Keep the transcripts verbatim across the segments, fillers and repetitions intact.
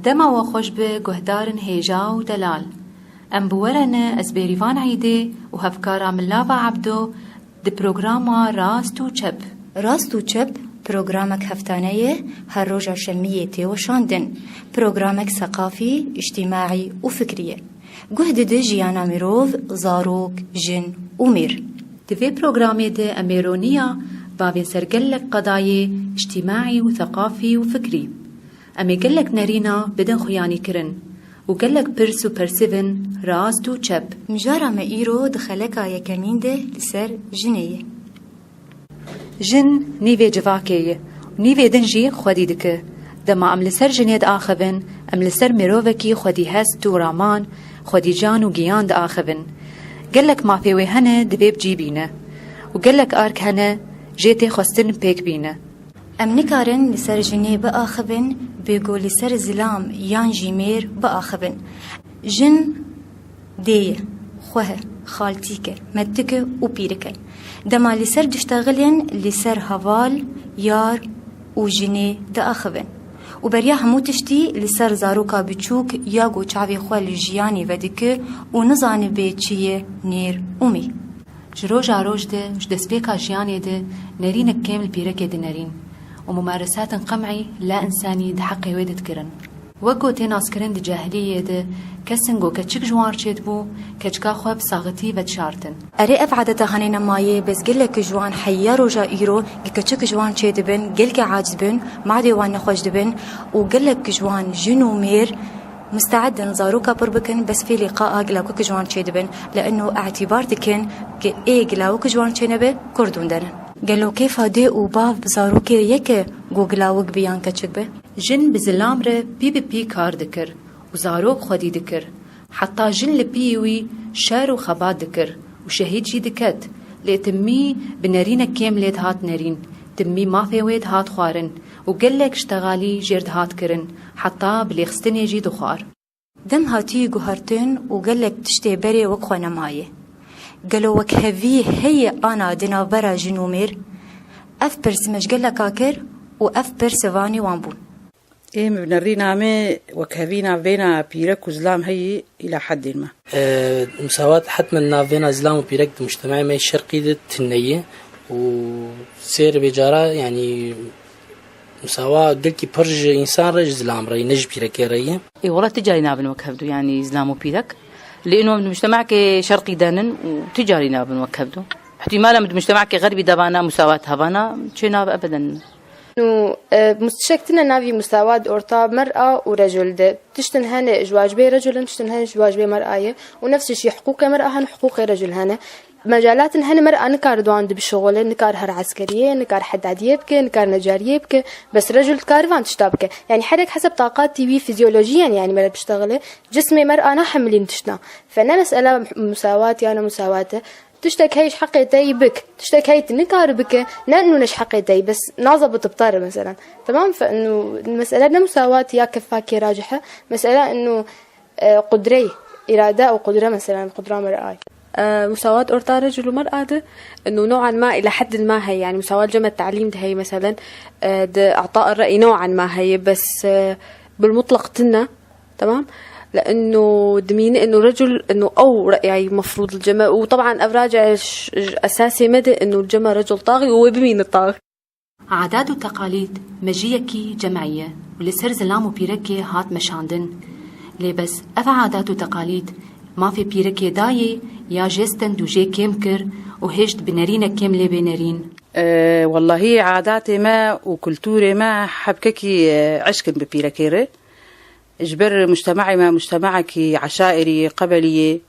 Dema we xweş be guhdarên hêja û delal. Em bi we re ne, ez Bêrîvan Îdê û hevkara min Lava Ebdo di programa Rast û Çep. Rast û Çep programek heftane ye, her roja şemiyê tê weşandin. Programek seqafî, îctîmaî û fikrî ye. Guh dide jiyana mirov, zarok, jin û mêr. Di vê programê de em ê roniya bavên ser gelek qedayê îctîmaî û seqafî û fikrî. Em ê gelek nerîna bidin xuyanîkirin û gelek pirs û persivin rast û çep. Mijara me îro di xeleka yekemîn de li ser jinê ye. Jin nîvê civakê ye û nîvê din jî xwedî dike. Dema em li ser jinê diaxivin, em li ser mirovekî xwedî hest û raman, xwedî can û giyan diaxivin. Gelek mafê wê hene divê bi cî bîne û gelek ark hene jê tê xwestin pêk bîne. Em nikarin li ser jinê biaxivin, bê ku li ser zilam yan jî mêr biaxivin. Jin dê ye, xweh e, xaltîk e, metik e û pîrik e. Dema li ser diştexilin, li ser heval, yar û jinê diaxivin. Û beriya hemû tiştî li ser zaroka biçûk ya ku çavê xwe li jiyanê vedike û nizanibe çi ye nêr û mê. Ji roja roj de, ji destpêka jiyanê de nerînek kêm li pîrekê dinerîn û mumaresatin qem'î la însanî di heqê wê de dikirin. Wek ku tê naskirin di cahiliyê de, kesin ku keçik ji wan re çêdibû, keçika xwe bi saxitî vedişartin. Erê, ev adeta hanê nemayê, bes gelek ji wan heya roja îro gi keçik ji wan çêdibin, gelkî aciz bin, madê wan nexweş dibin û gelek ji wan jin û mêr Misteed in zaroka pir bikin, bes fê lîqa a gilawik ji wan çêdibin, li ino etîbar dikin, ki ê gilawik ji wan çênebe, kurdûn denin. Gelo kêfa dê û bav bi zarokê yek e, ku gilawik bi yan keçik be? Jin bi zilam re pî bi pî kar dikir û zarok xwedî dikir. Heta jin li piyê wî şer û xebat dikir û şehîd jî diket, lê timî bi nerînek kêm lê dihat nerîn, timî mafê wê dihat xwarin û gelek ştexalî jêr dihat kirin, heta bi lêxistinê jî dixwar. Dem hatî guhertin û gelek tiştê berê wek xwe nemaye. Gelo wekhevî heye ana di navbera jin û mêr? Ev pirs me ji geleka kir û ev pirs vanê wan bûn. Ê, min bi nerîna me wekhevî navbeyna pîrek û zilam heyî îla heddên me. E, musawat hetmen navbeyna zilam û pîrek di mujtemaya me şerqî de tune ye û sêr vê cara, yanî, musawa gelkî pir ji însan re, ji zilam re ye, ne ji pîrekê re ye. Ê, wela ti carî nabin wek hevdu, yanî zilam û pîrek. Lê ino em di mujtemekê şerqî de nin û ti carî nabin wek hevdu. Îhtîmal e em di mujtemekê xerbî de bana musawat hebana, çê nabe ebeden. Û, e, mus-, tiştek tune navî musawat orta mer'a û recul de. Tiştin hene ji wacibê recul in, tiştin hene ji wacibê mer'a ye. Û nefs jî hiqûqê mer'a hene, hiqûqê recul hene. Mecalatin hene mer'a nikar di wan de bişixule, nikar her eskeriyê, nikar hedadiyê bike, nikar necariyê bike. Bes recul dikare van tişta bike. Yanî her yek heseb taqatî wî fizyolojiyen, yanî mere biştexile. Cismê mer'a nahemilîn tişta. Fe ne mesela musawat ya ne musawat e. Tiştek heye ji heqê te yî bik. Tiştek heye tu nikarî bike, ne inu ne ji heqê te yî, bes naza bi tibtar e mesela. Temam, fe inu mesele ne musawat ya kefakê racih e. Mesele inu, e, qudreyê, îrade û qudre mesela, qudra mer'a ye. E, musawat orta recul û mer'a de, inu no'an ma ila heddin ma heye, yanî musawat cema te'lîm de heye mesela, e, de i'ta' re'y no'an ma heye, bes, e, bil mutlaq tune. Tamam? Le'enno dimîne inu recul inu ew re'yayî mefrûd li cem e û teban ev raci'e ji, ji esasê me de inu li cem e recul taxî û wê bimîne tax. Adat û teqalîd mejiyekî cem'î ye û li ser zilam û pîrekê hat meşandin. Lê bes ev adat û teqalîd mafê pîrekê dayê ya jê stend û jê kêm kir û hêşt bi nerînek kêm lê bê nerîn. E, wellahî adatê me û kulturê me hebkekî, e, eşk in bi pîrekê re. Ji ber mujtema'ê me mujtema'ekî eşairî, qebelî ye,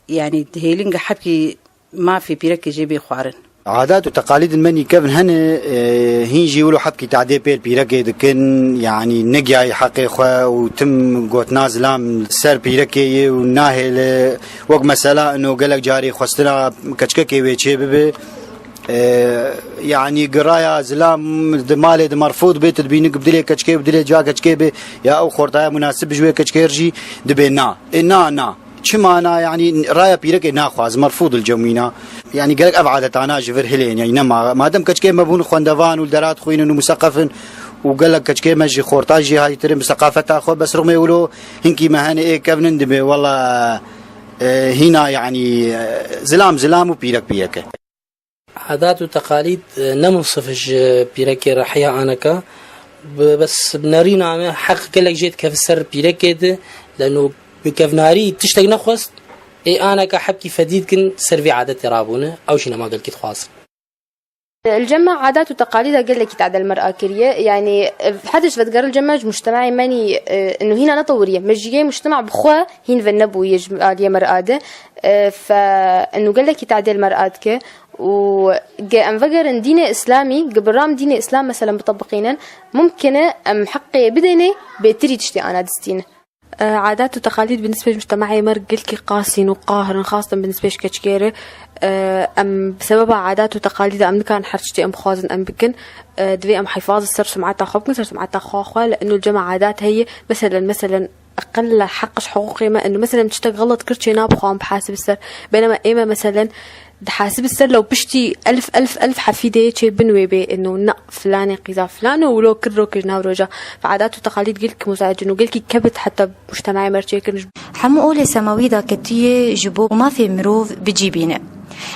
yanî dihêlin ge hebkî mafê pîrekê jê bê xwarin. Adat û teqalîdên me nîkevin hene, e, hîn jî wilo hebkî tadê pêl pîrekê dikin, yanî negiyayî heqê xwe û tim gotina zilam ser pîrekê ye û nahêle. Wek mesela ino gelek carî xwestina keçikekê wê çê bibe. E, yanî giraya zilam di malê de merfûd bê, tu dibînî ku bi dilê keçikê, bi dilê ca keçikê bê, ya ew xortaya munasib ji wê keçikê re jî dibê na. Ê, na, na. Çima na, yanî raya pîrekê naxwaz, merfûd li cem wîna. Yanî gerek ev adetana ji vir hilên, yanî nema. Madem keçikê me bûn xwendevan û li dera dixwînin û museqef in Û gelek keçikê me jî xorta jî haytir in bi seqafeta xwe, bes rixmê wilo hinkî me hene ê kevnin dibê, wela, e, hîna, yanî, e, zilam zilam û pîrek pîrek e. Adat û teqalîd, e, ne munsif ji pîrekê re heya aneka. Bi-, bes bi nerîna me heq gelek jê dikeve ser pîrekê de, leno bi kevnarî tiştek nexwest, ê aneka hebkî fedî dikin ser vê adetê rabûne, ew jî nema gelkî dixwazin. الجمة عادات وتقاليدها gelekî tadel mera kiriye. Yani, e, hediş vedigerin cemme ji mujtema'ê menî, e, inu hîna netewiriye. Mejiyê mujtema bi xwe hîn ve nebûye ji aliyê mera de. E, fe inu gelekî tadel mera dike. Û ge em vegerin dînê Îslamî, ge bi ram dînê Îslam meselen bitebiqînin, mumkin e em heqê bidênê bêtirî tiştê ana distîne. Edat û teqalîd bi nisbê ji mujtema'ê me re gelkî qasîn û qahir in, xastin bi nisbê ji keçikê re. Em bi sebeba adat û teqalîda em nikarin her tiştê em bixwazin em bikin. Divê em hifaz ser sumeta xwe bikin, ser sumeta xwe xwe, li inu cema adat heye. Meselen, meselen, eqella heq ji hiqûqê me, inu meselen tiştek xelet kir çê nabe xwe em bihasib ser. Benema ê me meselen dihasib ser lew piştî elf, elf, elf hefîdê çê bin wê bê, inu na filanê qîza filan û lo kir rokê ji nav roja. Fe adat û teqalîd gelkî muzecin û gelkî kebit heta mujtema'ê me re çêkirin. Hemû olê semawî daketiye ji bo mafê mirov bi cî bîne.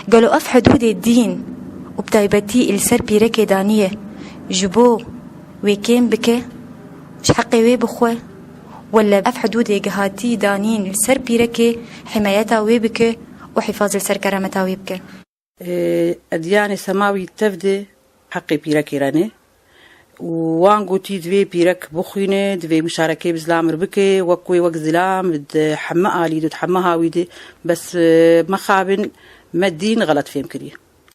Gelo ev hidûdê dîn û bi taybetî li ser pîrekê daniye ji bo wê kêm bike, ji heqê wê bixwe, wele ev hidûdê gihatî danîn li ser pîrekê himayeta wê bike û hifaz li ser kerameta wê bike? Ê, edyanê semawî tev de heqê pîrekê re ne. Û wan gotî divê pîrek bixwîne, divê muşarekê bi zilam re bike, wek wê wek zilam di heme alî de, di heme hawî de, bes, e, mexabin me dîn xelet fêm kiriye.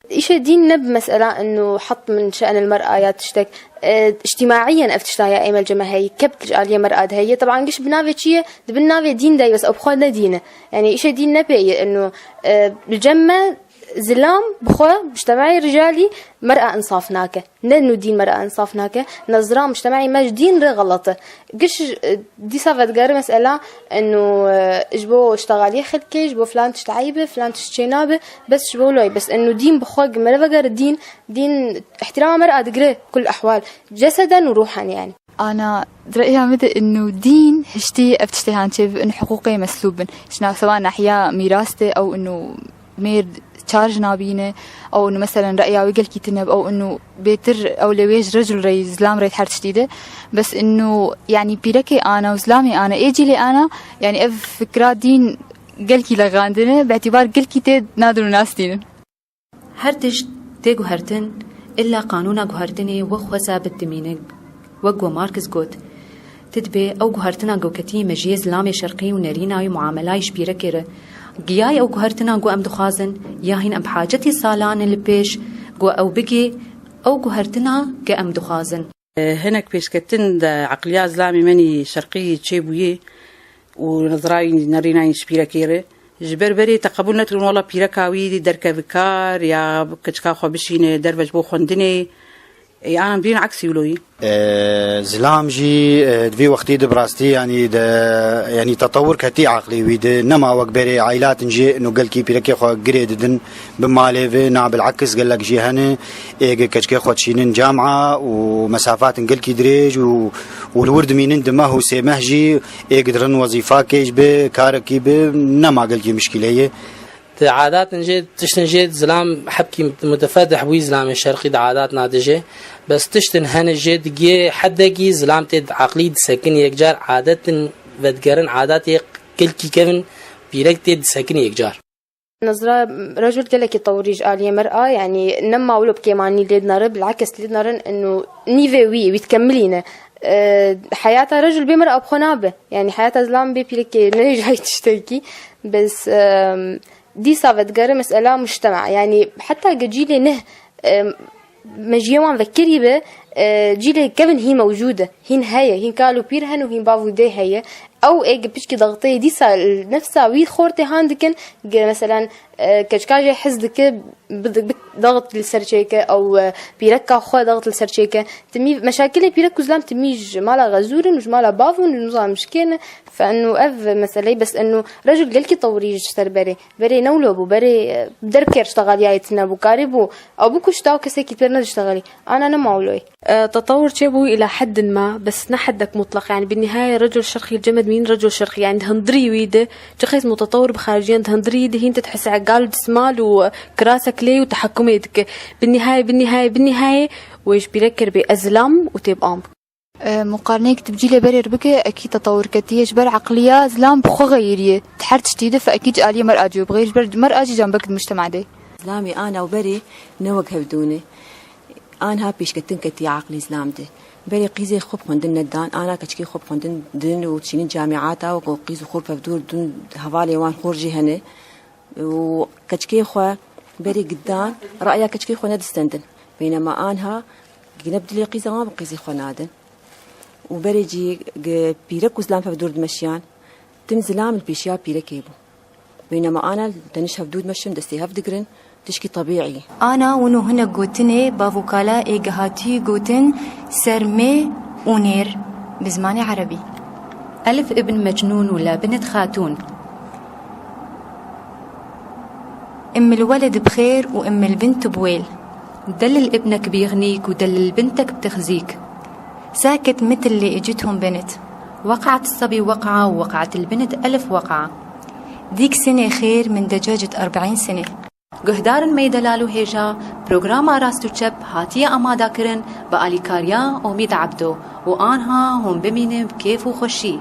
Îşê dîn ne bi mesela inu het min şe'nil mer'a ya tiştek, e, îctîmaiyen ev tişta ya êmel ceme heye, kebk ji aliyê mer'a de heye. Teban giş bi navê çi ye? Di bin navê dîn de ye, bes ew bi xwe ne dîn e. Yani îşê dîn ne pê ye inu, e, li cem me zilam bi xwe mujtema'ê rijalî mer'a insaf nake. Ne nû dîn mer'a insaf nake. Nezra mujtema'ê me ji dîn re xelet e. Giş, e, dîsa vedigere mesela inu, e, ji bo ştegaliyê xelkê, ji bo filan tişt eyb e, filan tişt çênabe, bes ji bo loy. Bes inu dîn bi xwe gi mere vegere dîn, dîn ihtirama mer'a digire kul ehwal. Ceseden û ruhen yani. Ana, di re'ya min de inu dîn hiştî ev tiştê han çêbibin hiqûqê meslûb bin. Ji nav seba nahiya mîras de ew inu mêr çar jina bîne, ew inu meselen re'ya wê gelkî tune bi, ew inu bêtir ew lê wê ji recul re yî, zilam re yî her tiştî de. Bes inu, yanî pîrekê ana û zilamê ana, ê cîlê ana, yanî ev fikra dîn gelkî lexandine, bi îtîbar gelkî tê nadin û nastînin. Her tişt tê guhertin, illa qanûna guhertinê wek xwe sabit dimîne. Wek ku Marx got, ti dibê ew guhertina ku ketî mejiyê zilamê şerqî û nerîna wî muamelayî ji pîrekê re. Giyayê ew guhertina ku em dixwazin, ya hîn em bi hacetî salan in li pêş ku ew bigê ew guhertina ku em dixwazin. Hinek pêşketin di eqliya zilamê menî şerqî çêbûyê û nezrayî nerînayî ji pîrekê re. Ji ber berê te qebûl nekirin wela pîreka wî derkeve kar ya keçika xwe bişîne derve ji bo xwendinê. Ê, anan bîn eksî wilo yî. E, zilam jî, e, di vî wextî de bi rastî, yanî de, yanî tetewir ketî aqlê wî de. Nema wek berê ailatin jî ino gelkî pîrekê xwe girê didin. Bi malê ve, na bil'eks gelek jî hene, ê gi keçikê xwe dişînin camia û mesafatin gelkî dirêj û, û li wir dimînin di meh û sê meh jî, ê gi dirin wezîfakê ji bi, karekî bi, nema gelkî mişkîlê ye. Di adatin jê, tiştin jê zilam hebkî mutefedih bûyî zilamê şerqî di adatina de jê. Bes tiştin hene jê digê hedekî zilam tê di aqlî disekin yekcar adetin vedigerin adatê gelkî kevin pîrek tê disekin yekcar. Nezra rejul gelekî tewrî ji aliyê mer'a, yanî nema wilo bi kêmanî lê dinere, bil'ekes lê dinerin inu nîvê wî, wî dikemilîne. E, heyata rejul bê mer'a bi xwe nabe. Yanî heyata zilam bê pîrekê ne jay tiştekî. Bes, e, dîsa vedigere mesela mujtema. Yanî heta ge cîlê neh, e, mejiyê wan vekirî be, e, cîlê kevin hîn mewcûd e. Hîn heye, hîn kal û pîr hene û hîn bav û dê heye. Ew ê gi piçkî daxteyê dîsa nefsa wî xortê han dikin, gi meselen, e, keçika jê hez dike, bi, bi, daxt li ser çêke, ew, e, pîreka xwe daxt li ser çêke. Timî, meşakilê pîrek û zilam timî ji mala xezûr in û ji mala bav in û nizam ji kê ne. Fe enû ev meseleyê bes enû rejul gelkî tewirî ji ser berê. Berê ne wilo bû, berê, e, derb kêr ji texeliyayê tune bû, karî bû. Ew bikuşta û kesekî pêr nediştexelî. Ana nema wilo ye. E, tetewur çêbû îla heddin ma, bes ne heddek mutlaq. Yani, bi nihayê rejul şerqî li cemed mîn rejul şerqî. Yani, di hundirî wî de, çi qeys mutetewir bi xarijiyan di hundirî de hîn te dihese gal dismal û kirasek lê û tehekumê dike. Bi nihayê, bi nihayê, bi nihayê wê ji pîrek kir bê ez zilam û tê bi am. E, muqareneyek tu bi cîlê berê re bike, ekî tetewur ketiye. Ji ber eqliya zilam bi xwe xeyiriye. Di her tiştî de fe ekî ji aliyê mer a cî bixeyir, ji ber mer a cî can bek di mujtema de. Zilamê ana û berê ne wek hevdû ne. Anha pêşketin ketiye eqlê zilam de. Berê qîzê xwe bi xwendin nedan, ana keçikê xwe bi xwendin din û dişînin camîata, wek qîz û xor bi hevdû din, hevalê wan xor jî hene. Û keçikê xwe berê gidan, raya keçikê xwe nedistendin. Beynema anha gine bi dilê qîza wan bi qîzê xwe nadin. Û berê jî gi pîrek û zilam hevdûr dimeşiyan, tim zilam li pêşiya pîrekê bû. Beynema ana teniş hevdû dimeşin, destê hev digirin, tişkî tebîî. Ana win û hinek gotinê bav û kala ê gihatî gotin sermê û nêr bi zimanê erebî. Elif ibn Mecnûn û Labinit Xatûn. Im il weled bi xêr û im il bint bi wêl. دلل ابنك بيغنيك ودلل بنتك بتخزيك. ساكت متل اللي اجتهم بنت. وقعت الصبي وقعة ووقعت البنت ألف وقعة. ديك سنة خير من دجاجة أربعين سنة. Guhdarên me yê delal û hêja, programa Rast û Çep hatiye amadakirin bi alîkariya Omîd Ebdo û anha hûn bimînin bi kêf û xweşî.